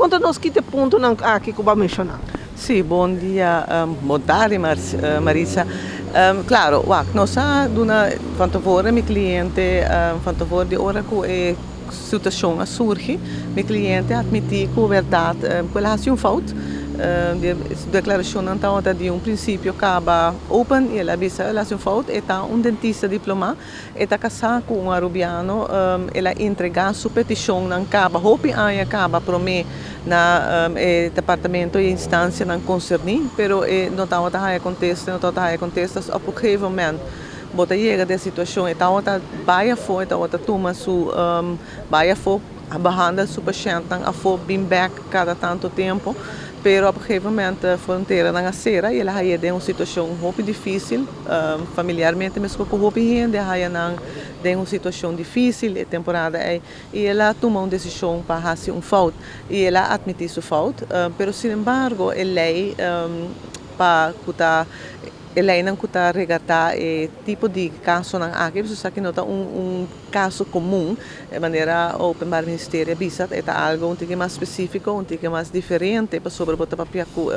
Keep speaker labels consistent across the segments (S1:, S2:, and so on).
S1: Konta nos ki ta e puntonan aki ku bo a menshoná.
S2: Sí, bon dia, bon tardi Marisa. Claro, wak, nos a duna van tevoren mi cliente, van tevoren di ora cu e situacion a surgi, mi cliente a admiti cu berdad cu el a haci un fout. Di e declaracionnan tabata di un principio caba open y el a bisa el a haci un fout, e ta un dentista diploma. E ta kasá ku un arubiano. El a entregá su petishonnan kaba hopi aña kaba promé na e departamento i instansianan konserní, pero e no tabata haña kontesta, e no tabata haña kontesta. Op un gegeven moment bo ta yega den e situashon, e tabata bai afó, e tabata tuma su bai afó, behandel su pashèntnan afó, bin bèk kada tantu tempu. Pero op un gegeven moment fronteranan a sera i el a hañ'é den un situashon hopi difísil. Familiarmente meskos ku hopi hende a haya nan den un situashon difísil e temporada ei i el a tuma un desishon pa hasi un fout i el a atmití su fout pero sinembargo e lei pa ku ta e leinan ku ta regartá e tipo di kasonan aki pasobra esaki no ta un kaso komun e manera Openbaar Ministerie a bisa e ta algu un tiki mas spesífiko un tiki mas diferente pasobra bo ta papia ku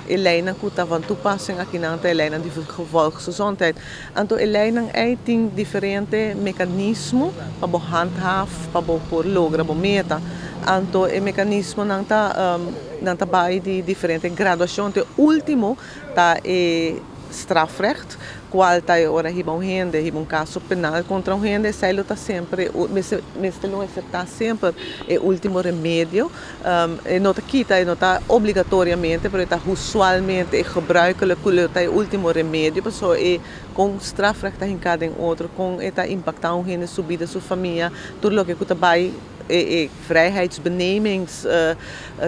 S2: E leinan ku ta van toepassing akinan ta e leinan di volksgezondheid. Anto e leinan ei tin diferente mekanismo pa bo handhaaf, pa bo por logra bo meta. Anto e mekanismonan ta nan ta bai di diferente graduashon. Te ultimo ta e strafrecht, kual ta e ora hiba un hende, hiba un kaso penal kontra un hende, esei lo ta semper mester mester lo esertá semper e ultimo remedio. E no ta kita, e no ta obligatoriamente, pero e ta usualmente e gebruikelijk ku lo ta e ultimo remedio, pasobra e kon strafrecht ta hinká den otro, kon e ta impaktá un hende su bida, su famia, tur loke ku ta bai e e vrijheidsbenemings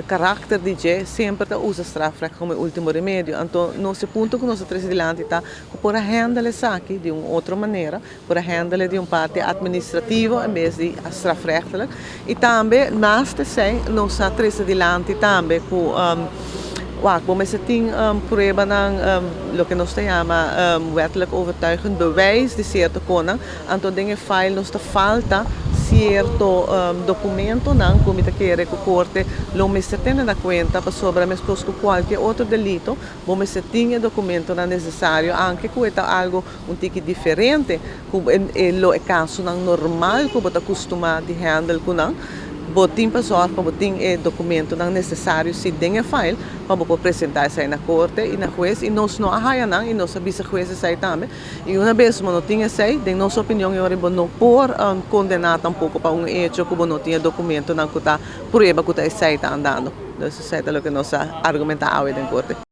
S2: karakter di dje, semper ta usa strafrecht komo e ultimo remedio. Anto nos e punto ku nos a trese dilanti ta ku por a handle esaki di un otro manera. Por a handle di un parti administrativo en bes di strafrechtelijk. Y tambe naast esey nos a trece dilanti tambe cu wak bo mester tin pruebanan loke nos ta yama wettelijk overtuigend bewijs di cierto conan. Anto den e file nos ta falta cierto documentonan cu mi ta kere cu corte lo mester tene na cuenta pasobra mescos cu cualkier otro delito bo mester tin e documentonan necesario anke cu e ta algo Un tiki diferente ku e lo e kasonan normal ku bo ta kustumá di handle ku nan. Bo tin pa sòrg pa bo tin e dokumentonan nesesario si den e file pa bo por presentá esei na korte i na hues i nos no a haya nan i nos a bisa hues esei tambe i una bes bo no tin esei den nos opinion e ora bo no por kondená tampoko pa un echo ku bo no tin e dokumentonan ku ta prueba ku ta esei ta andando. Dus esei ta loke nos a argumentá awe den korte.